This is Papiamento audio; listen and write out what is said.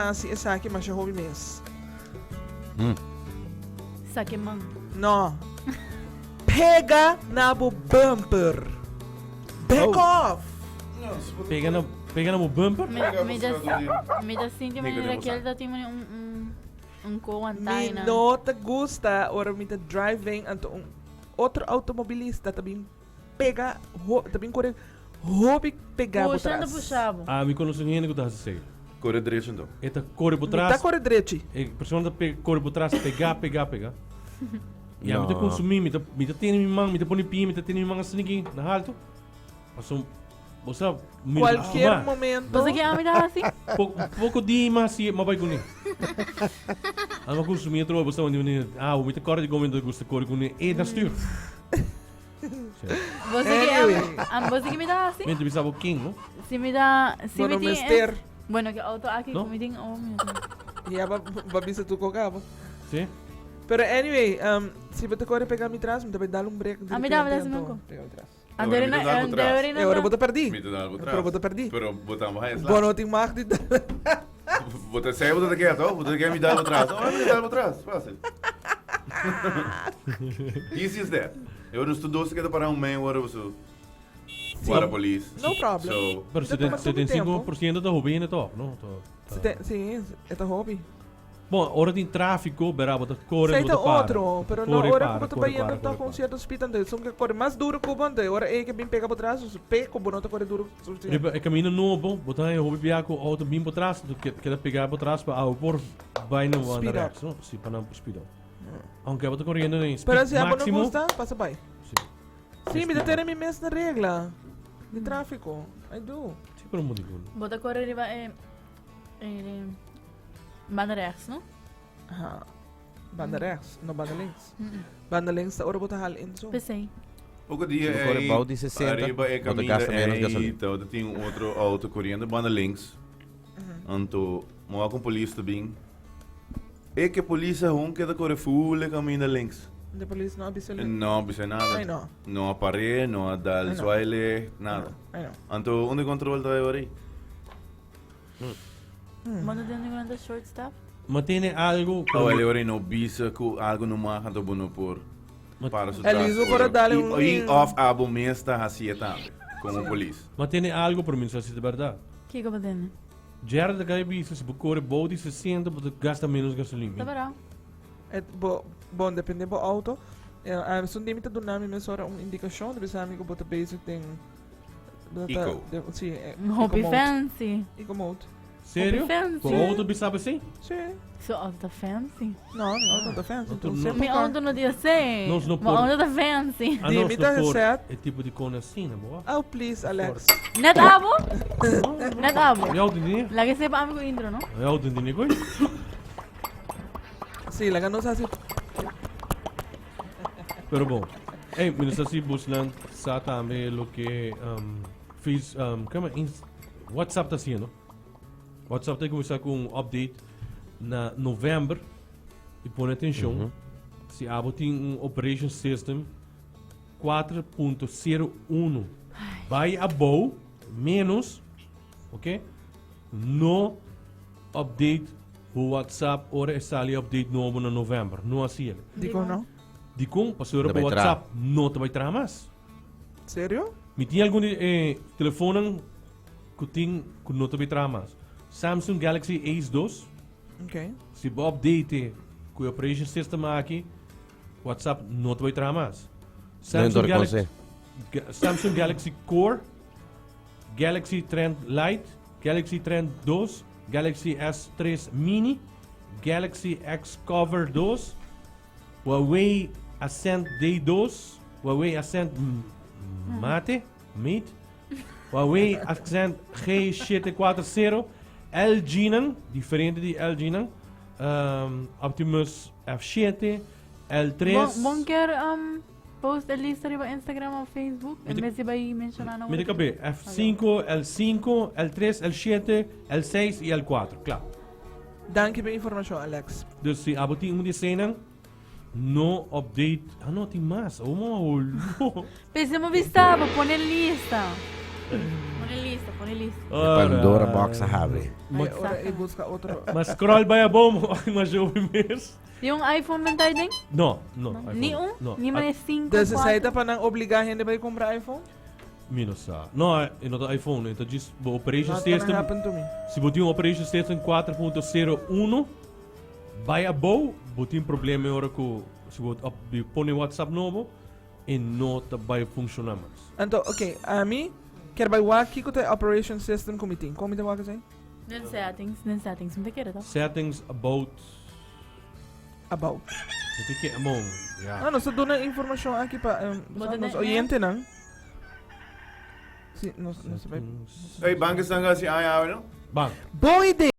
Hasi esaki masha hopi mes. Sake man. No. Pega na bo bumper. Back off. Pega na, pega na bo bumper? Mi, mi ta, mi ta sinti manera Raquel ta tin un, un, un ko Mi wantaina. no ta gusta ora mi ta driving anto un otro automobilista ta bin Pega ho ta bin kore hopi pega bo Pusha tras. ta pusha bo. Ah, mi konos un hende ku ta hasi esei. Kore drechi anto. E ta kore bo Mi tras. ta kore drechi. E persona ta pega kore bo tras pega pega pega. Ya mi ta No. konsumí, mi ta mi ta tene mi man, mi ta pone pie, mi ta tene mi man asina aki na haltu. Pasobra bo sa mi no ta Cualkier kustumá. momento. Bo sa ke ami ta hasi? Poko poko di mas si mi a bai kuné. Ami a konsumí atrobe bo sa wandi manera ah mi ta kòrda di komo mi ta gusta kore kuné e na stuur. Bo sa ke Anyway. am, bo sa ke mi ta hasi? Mi ta bisa bo ken, no? Si mi ta, si Bo mi no tin mester. es, bueno ke auto aki No? ku mi tin oh mi no tin. Ya ba ba bisa tu koka bo. Sí? Pero anyway, si bo ta kore pega mi tras, mi ta bai dal un break A mi ta direpente mi ta anto hasi pega mi tras. Ando Ora mi na ta dal bo ando tras. na E ora bo ta perdí. Mi ta dal bo tras. Pero bo ta perdí. Pero bo ta baha Bo sla. no tin mag di Bo ta sei bo ta keto, bo ta ke mi dal bo tras. Oh, mi dal bo tras, fácil. Easy as that. E ora nos tur dos ta keda para un meia ora boso guarda polis. No problem. So, Pero Ta tuma tur mi 75 por ciento ta hopi hende tòg, no? Sí, e ta hopi. Bon, ora tin tráfiko, bera bo ta kore, Esei bo ta ta para. otro, pero no Kore, ora para, ku bo ta kore, bayendo para, ta kore, ku un para. sierto speed anto esun ke kore mas duro ku bo anto e ora ei ke bin pega bo tras su pe ku bo no ta kore duro sufisiente. Riba e kaminda nobo, bo ta haña hopi bia ku outo bin bo tras, anto keda pega bo tras pa awe por bai na banda Speed up. rechts, no? Si, pa nan por speed up. Aunke abo ta koriendo den speed Pero si abo no máximo. gusta, pasa bai. Si. Si, mi ta tene mi mes na regla di tráfiko. I do. Si, pero mo di ku. Bo ta kore riba e e banda rechts, no? Aha. Banda rechts, no banda links. Banda links ta ora bo ta hal in zo. P'esei. Poko dia Si bo kore ei, bou di 60, ariba e bo ta kaminda gasta menos ei, gasolina. tabata tin un otro auto koriendo banda links. Anto, mi wak un polis ta bin. E ke polis a hun keda kore full e kaminda links. De polis no a bisa E no a bisa nada. Ai no. No a par'é, no a dal Ai no. swaile, nada. Ai no. Anto, unda e control ta bai ori? Bo no tende ku nan ta short staffed? Ma tene algo Oh, el ori no bisa ku algo no mag, anto bo no por para su tras. Eliso por a dale un- I of abo mes ta hasié tambe, komo polis. Ma tene algo, pero mi no sa si ta bèrdat. Kiko bo tene? Gerard ta kai bisa si bo kore bou di 60 bo ta gasta menos gasolin. Ta bèrdat. Et bo, bon, depende bo auto. Eh, esun di mi ta duna mi mesora un indikashon, ta bisa mi ku bo ta bezig den bo ta Eco. de, si, eh, Hopi eco mode. fancy. Eco mode. Serio? Hopi fancy. Bo auto bisa así? Si. Su auto ta fancy. No, mi auto no ta fancy. No, Ta un no. simple Mi car. auto no di así. Nos no Mi por- auto ta fancy. Ah, Di nos mi no ta por set. e tipo di kona asina, bo. Oh, please, Alex. Net abo? Net abo. Mi auto entendí? Laga sepa ami ku intro, no? Mi auto entendí, koy? Sí, laga nos hasi. Pero bon. Hey, mi no sa si bosnan sa tambe loke um, Face, um, kama, Ins- WhatsApp ta haciendo. WhatsApp ta kuminsá ku un update na november i pone atenshon. Si abo tin un operation system 4.01 bai abou menos, ok? No update bo WhatsApp ora e sali update nobo na november. No hasi el. Dikon no? Dikon? Pasobra No bo bai traha. WhatsApp no ta bai traha mas. Serio? Mi tin algun di e telefonnan ku tin ku no ta bai traha mas. Samsung Galaxy Ace 2. Ok. Si bo update ku e operation system aki, WhatsApp no ta bai traha mas. Samsung Galaxy, Samsung Galaxy Core, Galaxy Trend Lite, Galaxy Trend 2, Galaxy S3 Mini, Galaxy X Cover 2, Huawei Ascend D2, Huawei Ascend Mate, Mate, Huawei Ascend G740, LG nan, diferente di LG nan, um, Optimus F7, L3. Bon, bon kier um, post e lista riba Instagram of Facebook? En vez di bai menciona nan. Mi te cabe F5, L5, L3, L7, L6 y L4. Klaar. Danki pa informacion, Alex. Dus si abo tin un di eseinan, no update. Ah no, tin mas. Oh, mo, oh, Pensemos bistaba, pone lista. Pone lista. Lista, pone lista. Pandora box a habri. Ay, ora e busca otro. Ma scroll bay abou, ma joven mes. Di un iPhone ben tai den? No, no. iPhone. Ni un? No. Ni maar 5. Dus esey ta pa nan obliga hende bay cumpra iPhone? Mi no sa. No, e no ta iPhone, e ta just bo operation Not gonna system. happen to me. Si bo tin un operation system 4.01, bay abou, bo tin problema e ora cu si bo up, di pone WhatsApp nobo, e no ta bay funciona mas. Anto, ok, ami kier bay wak kico ta e operation system cu mi tin. Con mi ta wak esey? Den settings, den settings, mi ta kere toch? Settings, about. About. Mi ta ke, bon, ja. No, nos ta duna informacion aki pa um, Bo ta nos den- oyentenan. Si, nos, nos ta bay. Settings. Hey, banken staan gaan si aña, no? Bank. Bon idea!